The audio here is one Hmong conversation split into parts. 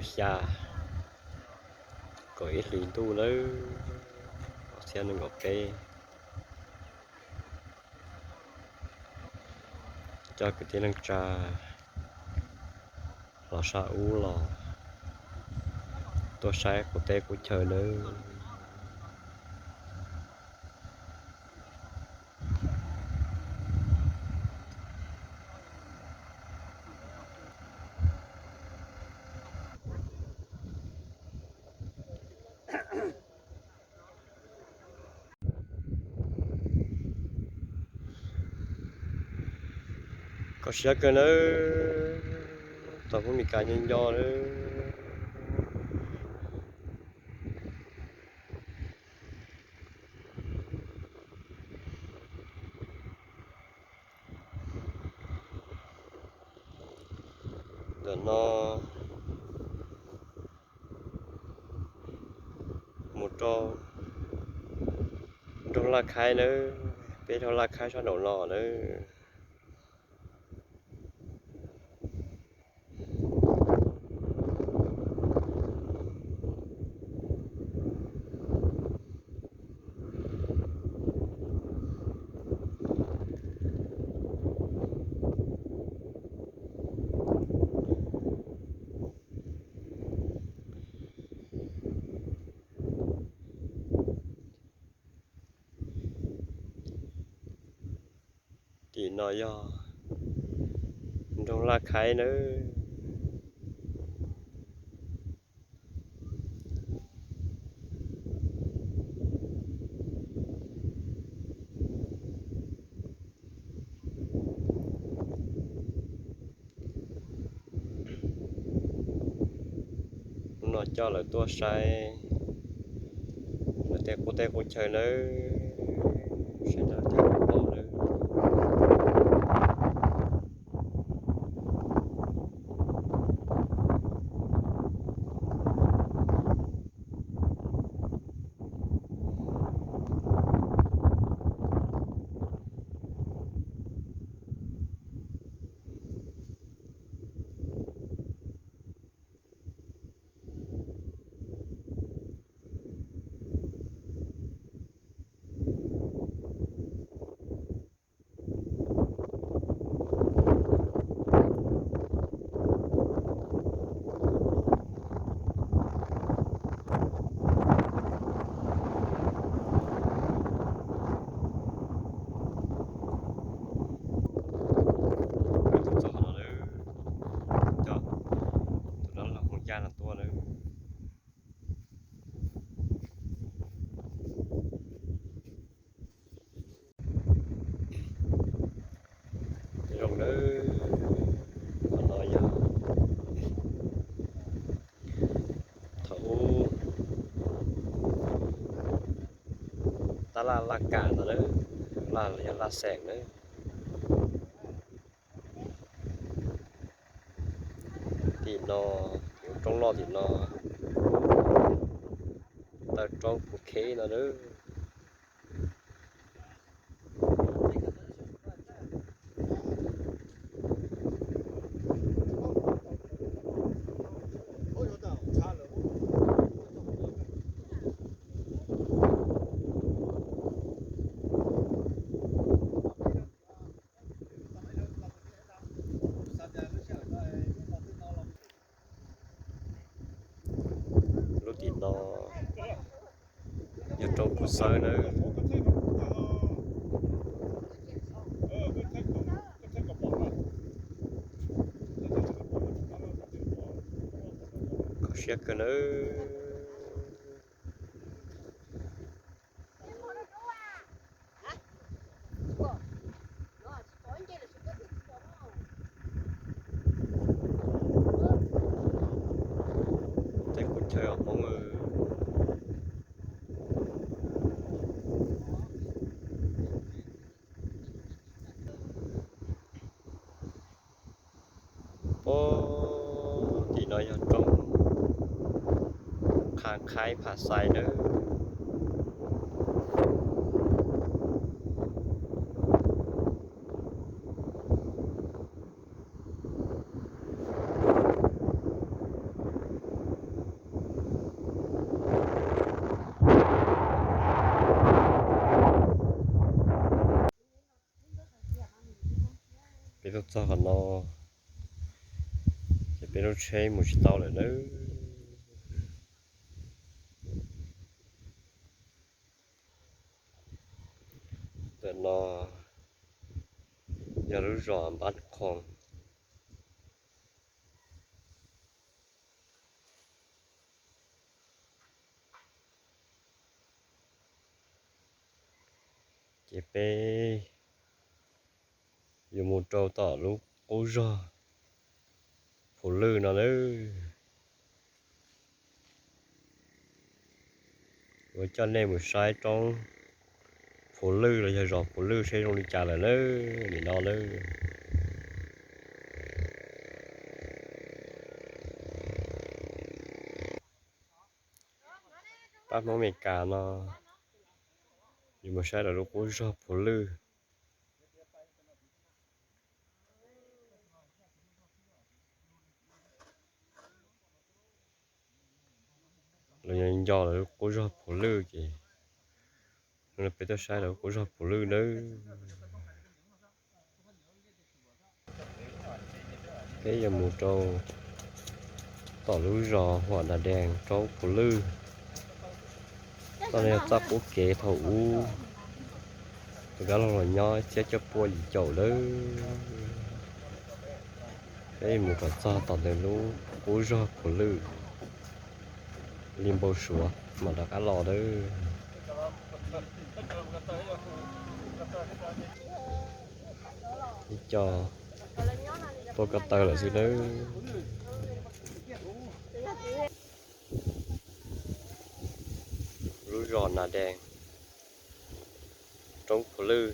Xya, kaum ib hlis ntuj nawb, ob txhiab nees nkaum peb. Coj kwv tij neej tsa los sab ub los tuaj saib qub teb qub chaw nawb. Kho siab kawg nawb, tau pub Mes Kas nco nco nawb. Ntawm no mus rau nroog Laj Khaib nawb, peb nroog Laj Khaib sab nraum no nawb. Tim no yog nroog Laj Khaib nawb. Hnub no coj lawv tuaj saib lawv tej qub teb qub chaw nawb, saib lawv tej qub teb nawb. Txog no lawm, cov tus dab laug Hmoob Yaj no tuaj lawm. Zoo nawb, qhov no yog thaum ub tab laj Laj Kam ntawd nawb, Laj los yog Laj Xeem nawb. Tim no, roob loj tim no, taw roob Phu Kheb no nawb. Lub tim no yog roob Phu Xawb nawb. Kho siab kawg nawb. Tej qub chaw Hmoob. Pab tim no yog roob Qha Khaib Pha Xais nawb. Peb tuaj txog qhov no ces peb lub tsheb mus tsis tau lawm nawb. Ntawm no yog lub zos Npab Khoos. Ces peb yuav mus rau tom lub qub zog Phuv Lwj no nawb. Yuav coj nej mus saib roob Phuv Lwj los yog zos Phuv Lwj seb zoo li cas lawm nawb, nim no nawb. Pab Hmoob Amelikas no yuav mus saib lawv lub qub zog Phuv Lwj. Lawv nco nco lawv lub qub zog Phuv Lwj ces hnub no peb tuaj saib lawv lub qub zog Phuv Lwj nawb. Peb yuav mus rau tom lub zos Huam Nas Dees roob Phuv Lwj. Txoj no yog txoj qub kev thaum ub tus kab laug los nyob ib txhiab cuaj pua yim caum lawm. Peb mus kom txog tom ntawm lub qub zog Phuv Lwj li npau suav mam rov qab los lawm. Ib co tuaj ko taw lawm xwb nawb. Lub zos Nas Dees, roob Phuv Lwj,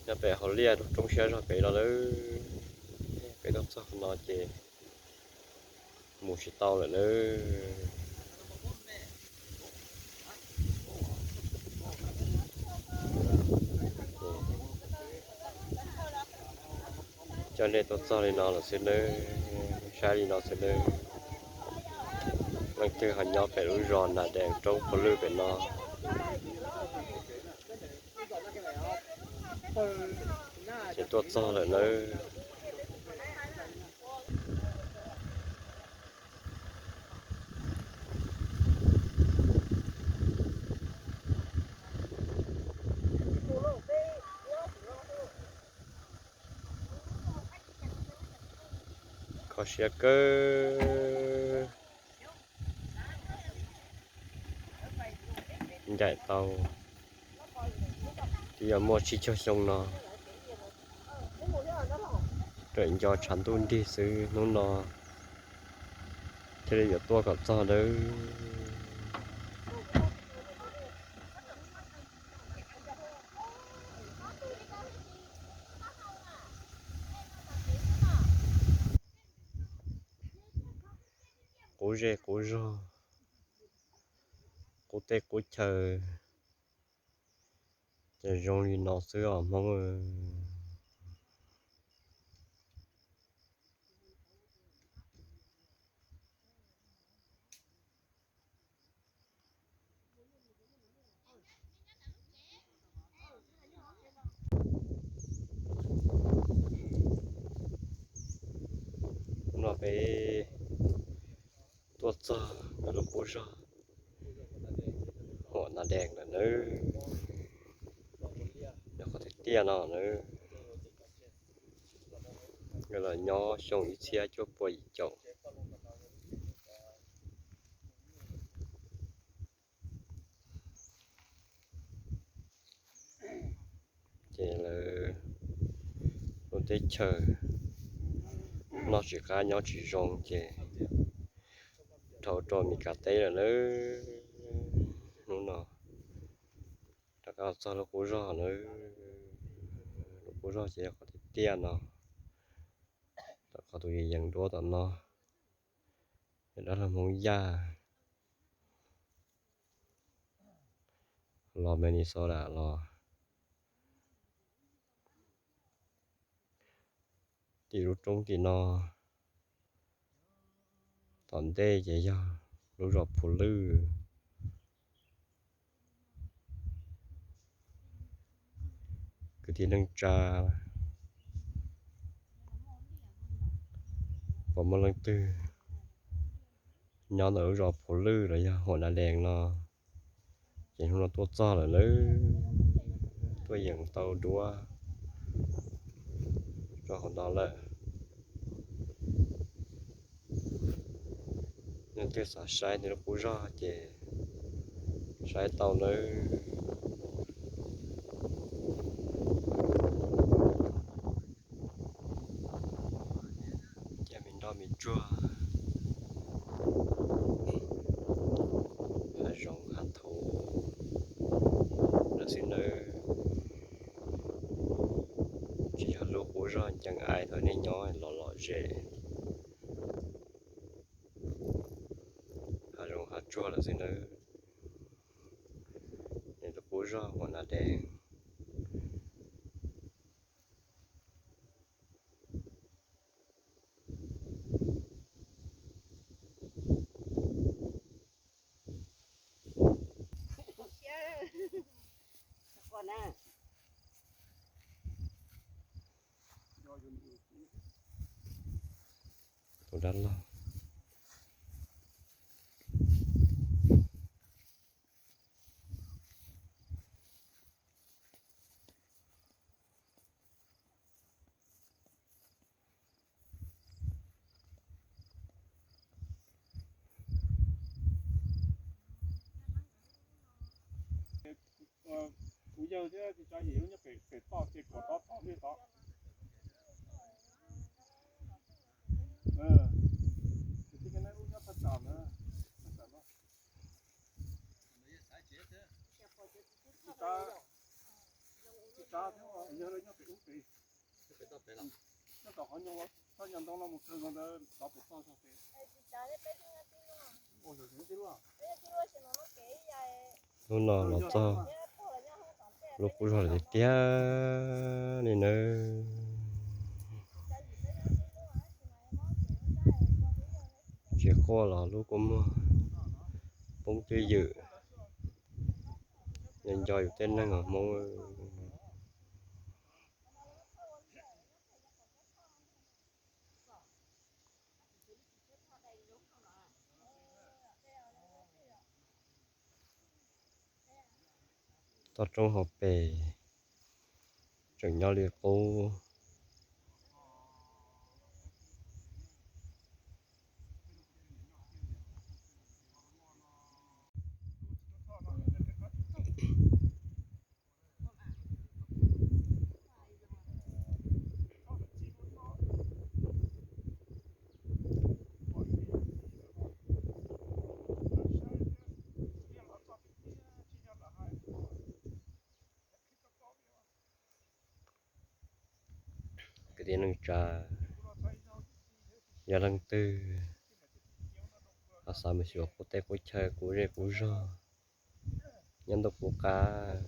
nyob pem hauv liaj roob siab zog pem no lawm. Peb tuaj txog no ces mus tsis tau lawm nawb. Coj nej tuaj txog li no lawm xwb nawb, saib li no xwb nawb. Leej twg ho nyob pem lub zos Nas Dees roob Phuv Lwj pem no ces tuaj txog lawm nawb. Kho siab kawg, ncaim tau twb yuav muaj tsib caug xyoo no, rawm nco tshav ntuj nrig xwb, hnub no thiaj li yuav tuaj kom txog nawb. Qub zej qub zog, qub teb qub chaw, ces zoo li no xwb os Hmoob. Hnub no peb tuaj txog nkawd lub qub zog Huam Nas Dees lawm nawb. Yog qhov tiag tiag no nawb, nkawd los nyob xyoo ib txhiab cuaj pua yim caum. Ces lawv lub teb chaws noj tsis qab nyob tsis zoo ces dhau rau Mes Kas teb lawm nawb. Hnub no rov qab los txog lub qub zog nawb. Lub qub zog ces yog qhov tiag tiag no, tom qhov tus yees duab tom no, yog dab laug Hmoob Yaj los Minnesota los. Tim lub roob tim no tom ntej ces yog lub zos Phuv Lwj. Kwv tij neej tsa Puas muaj leej twg nyob ntawm lub zos Phuv Lwj los yog Huam Nas Dees no, ces hnub no tuaj txog lawm nawb, tuaj yeem tau duab rau hauv no lawm. Leej twg xav saib nws lub qub zog ces saib tau nawb. Cov me nroj me tsuag, hav zoov hav thuv lawm xwb nawb. Tsis yog lub qub zog ncees ai thaum nej nyob los lom zem, hav zoov hav tsuag lawm xwb nawb. Nws lub qub zog Huam Nas Dees. Tus dab laug. Kuv yawg thiab tsis tso yim lub nyob pem, pem toj ces puas tod tod li tod. Tus tij neb lub nyob thaj tsam na, thaj tsam no. Tsis tsa, tsis tsa thiab, yawg lawv nyob pem ub pem. Nyob tom qhov nyuag, txoj nyuag ntoo no mus kawg nkaus ntawd tod puas txog zog pem. Hnub no los txog lub qub zog lawm tiag tiag li nawb. Tsis quaj los lub kua muag poob twj ywm, nco nco yus tej neeg os Hmoob. Toj roob hauv pes tseem nyob li qub. Kwv tij neej tsa, yog leej twg ho xav mus xyuas qub teb qub chaw qub zej qub zog nyob ntuj qub qab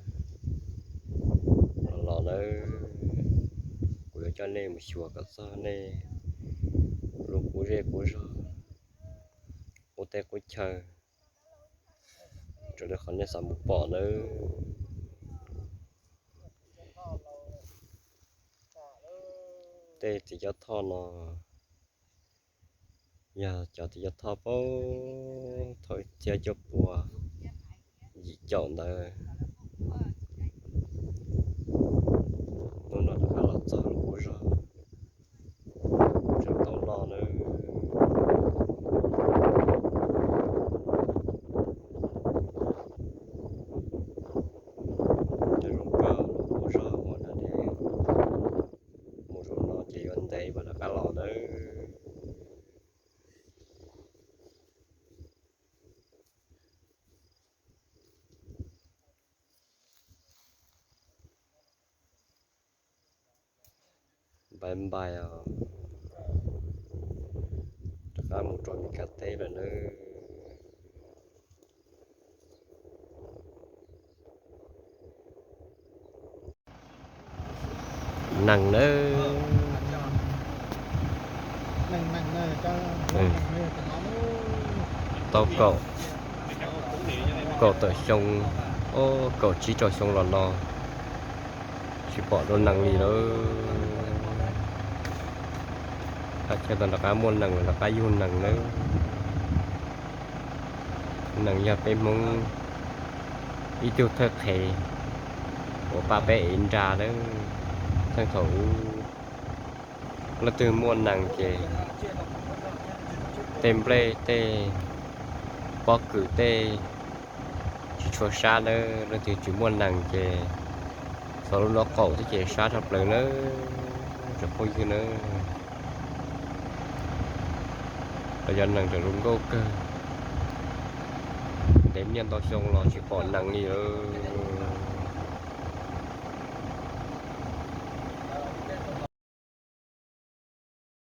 los los nawb, kuv yuav coj nej mus xyuas kom txog nej lub qub zej qub zog, qub teb qub chaw raws li qhov nej xav mus pom nawb. Tej txiv cob thoj no yog cov txiv cob thoj paub thaum ib txhiab cuaj pua yim caum ntawd. Hnub no rov qab los txog lub qub zog, tseem tau loj nawb. Cov zoo nkauj lub qub zog uas no ne, mus zaum no ces yuav ntev mam rov qab los nawb. Npais npais os, rov qab mus rau Mes Kas teb lawm nawb. Neeg nawb. Tau kaum, kaum tawm xyoo, o, kaum tsib rau xyoo los no tsis pom dua neeg li lawm. Chaw tau rov qab muaj nees los rov qab yug nees nawb. Nees yog peb Hmoob ib tug thawj qhev uas pab peb ev nra nawb. Txheej thaum ub leej twg muaj nees ces tej nplej tej pob kws tej tsis tshua sab nawb. Leej twg tsis muaj nees ces xaus lub nraub qaum thiab ces sab tshaj plaws nawb tsoom phooj ywg nawb. Los yog nees tseem zoo nkauj kawg, ntev niaj ntau xyoo los tsis pom nees li lawm.